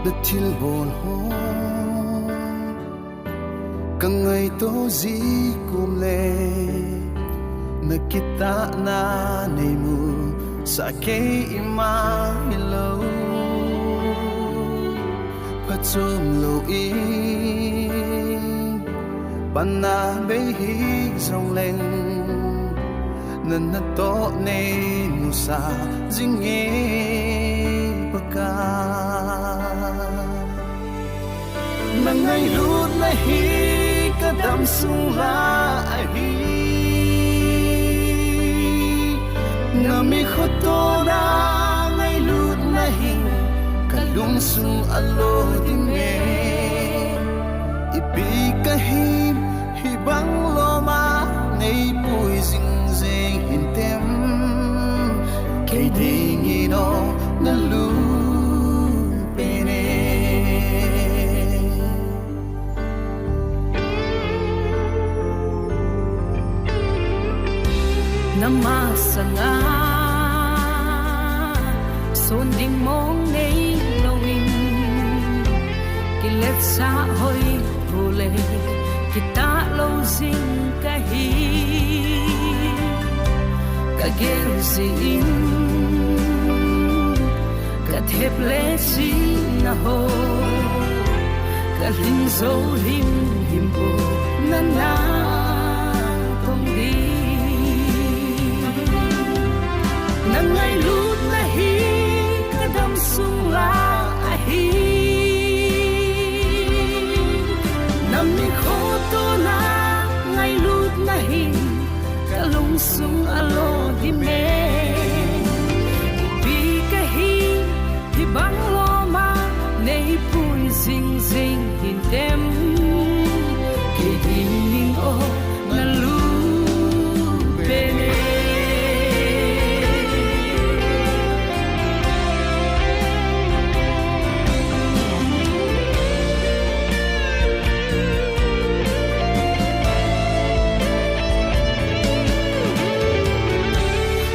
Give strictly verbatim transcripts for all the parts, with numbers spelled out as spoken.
Na thilbol ho ka ngaito ji kum le, na kitahna nei mu sah kei ima hilou. Phachom lou in panna bei hih jongleng, na natoh nei musa jing e Pakai. Na ngailutna hi ka damsung lah ahi. Na mikhotona ngailutna hi ka lungsung a lo ding e. Ipi kahi hibang loma nei pui jing jing hintem, kei dingin o na lut pen e. Na masanga son ding mong nei louvin, kiletsah hoi pule kitah lou jing kahi. Ka gel jing in ka thep le china ho, ka lhing jou himhim u na natong ding. Na ngailutna hi ka damsung lah ahi. Na mikhotona ngailutna hi ka lungsung a lo ding e. Ipi kahi hibang loma nei pui jing jing hintem, kei dingin o na lut pen e.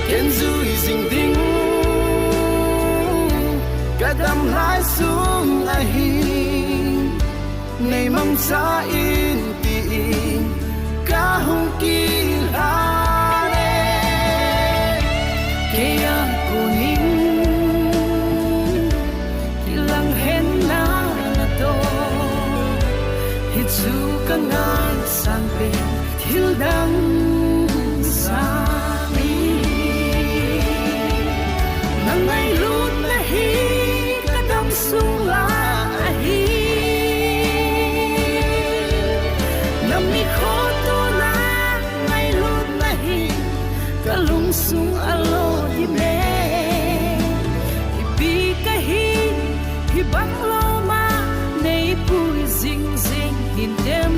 Ken jui jing ding ka dam lai sung ahi. Nei mangcha in tin ka hung kihal e. Kei a konin kilang hen na natoh, hichu ka ngaisang pen thil dang sangin. Na ngailutna hi ka damsung lah ahi. Na mikhotona ngailutna hi ka lungsung a lo ding e. Ipi kahi hibang loma nei pui jing jing hintem,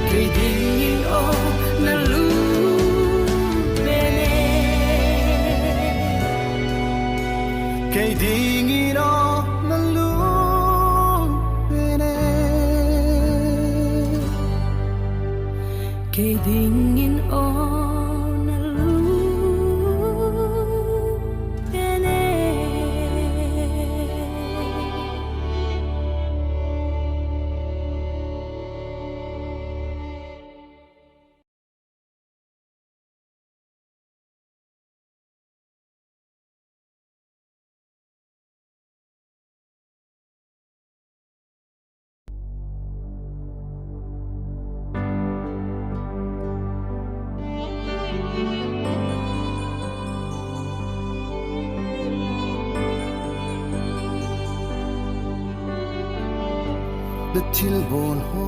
kei dingin o na lut pen e. Kei dingin o na lut pen e. Kei dingin o na lut pen e. Na thilbol ho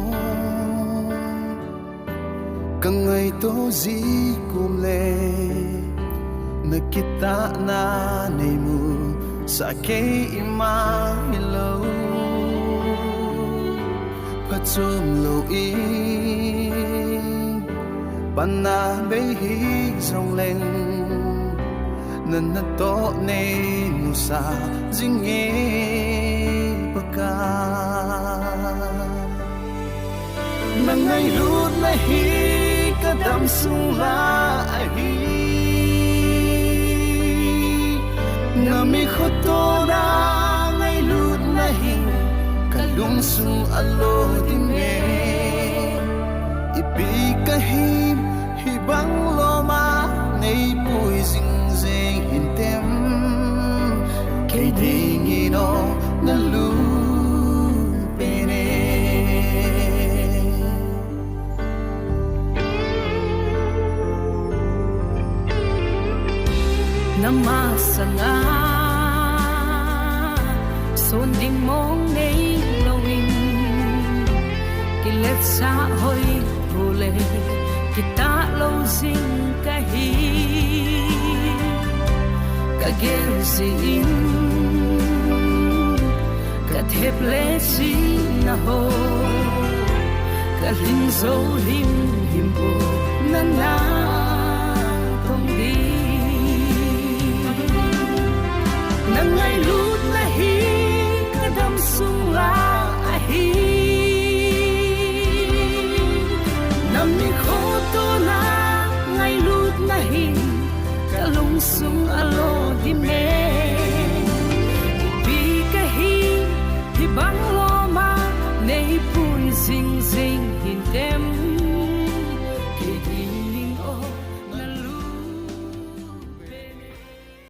ka ngaito ji kum le, na kitahna nei mu sah kei ima hilou. Phachom lou in panna bei hih jongleng, na natoh nei musa jing e Pakai. Na ngailutna hi ka damsung lah ahi. Na mikhotona ngailutna Lungsung alo ding e. Ipi kahi, hibang loma neipui jing jeng hintem. Kei dingin o nalungpen e. Namasanga son ding mong neilouvin, kiletsah hoi hole, kitah lou jing kahi. Kagel jeh in kathep le china ho, kalhing jou himhim bou, nana tong ding. Nangailutna hi kadamsung la ahi. Namikho tona ngailutna hi kalungsung alo ding e.